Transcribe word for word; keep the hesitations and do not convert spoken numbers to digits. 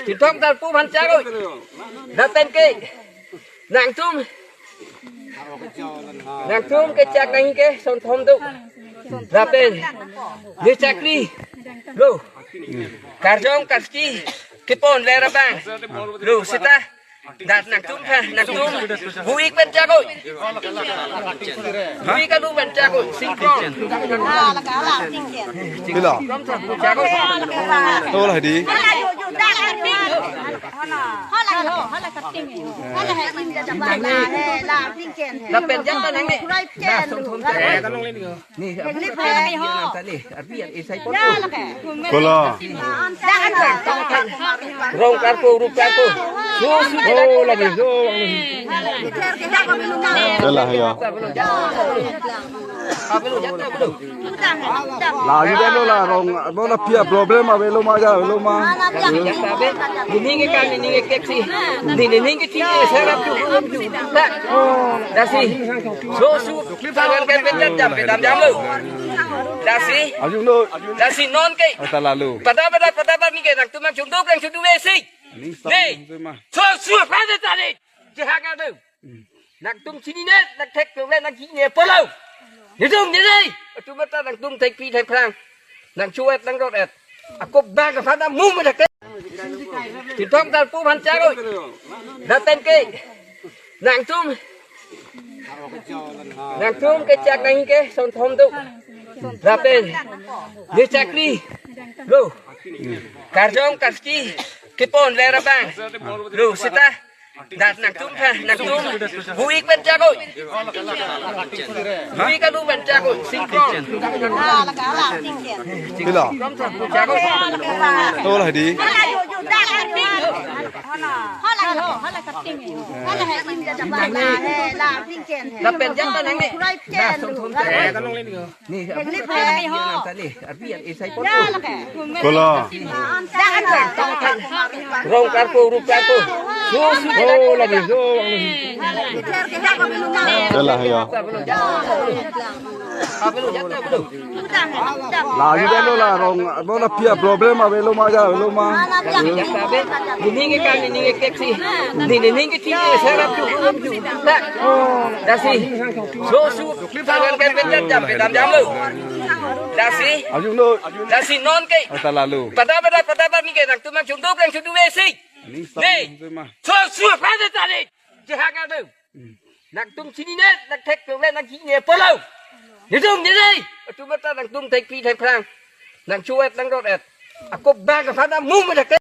Chinthong Tarpu aphan chak-oi. Lapen ke nangtum, nangtum kechak nangji ke sonthom do. Lapen ne chakri lo, karjong karski kepon le ra abang lo seta, dak nangtum ha, nangtum bu-ik pen chak-oi. Bu-ik alu pen chak-oi, singkrong. Hilo. Chak-oi. Tola hadi. Lapen jam ta nangne. Dak sonthom chak-oi. Ni, ni, arpi an isai pon. Kola. Rong karpo, rup karpo. Su, su. Oh, lagi, su, lagi. Telah ya. Lagi deh lo la, rong, lo la pia problem avelo ma, ja avelo ma. Ini ke kami, ini ke keksi. Ini, ini ke sini, saya rap tu. Lasi, so, su, tangan kan pencet jam, pencet jam lo. Lasi, Ajung lo. Lasi non ke. Ata lalu. Pada, pada, pada, pada ni ke nangtum nangchungduk, nangchungduk besi. Ni, ni. Sama, sama. So, su, pada tadi. Jehak adu. Nangtum chininet, nangthek pule nangchine pulo. Nidung nidai. Atum ta nangtum thekpi thekphrang. Nangchuet nangrot-et. Ako bang ka phana mu medak. Chinthong Tarpu aphan chak-oi. Lapen ke nangtum, nangtum kechak nangji ke sonthom do. Lapen ne chakri lo, karjong karski kepon le ra abang lo seta, dak nangtum ha, nangtum bu-ik pen chak-oi. Bu-ik alu pen chak-oi, singkrong. Hilo. Chak-oi. Tola hadi. Lapen jam ta nangne. Dak sonthom chak-oi. Ni, arpi an isai pon. Kola. Rong karpo, rup karpo. Su, su. Oh, lagi, su, lagi. Telah ya. Lagi deh lo la, rong, lo la pia problem avelo ma, ja avelo ma. Ini ke kami, ini ke keksi. Ini, ini ke sini, saya rap tu. Lasi, so, su. Tangan kan pencet jam, pencet jam lo. Lasi. Ajung lo. Lasi non ke. Ata lalu. Pada, pada, pada, pada ni ke nangtum nangchungduk, nangchungduk besi. Ni, ni. Sama, sama. So, su, pada tadi. Jehak adu. Nangtum chininet, nangthek pule nangchine pulo. Nidung nidai. Atum ta nangtum thekpi thekphrang. Nangchuet nangrot-et. Ako bang ka phana mu medak.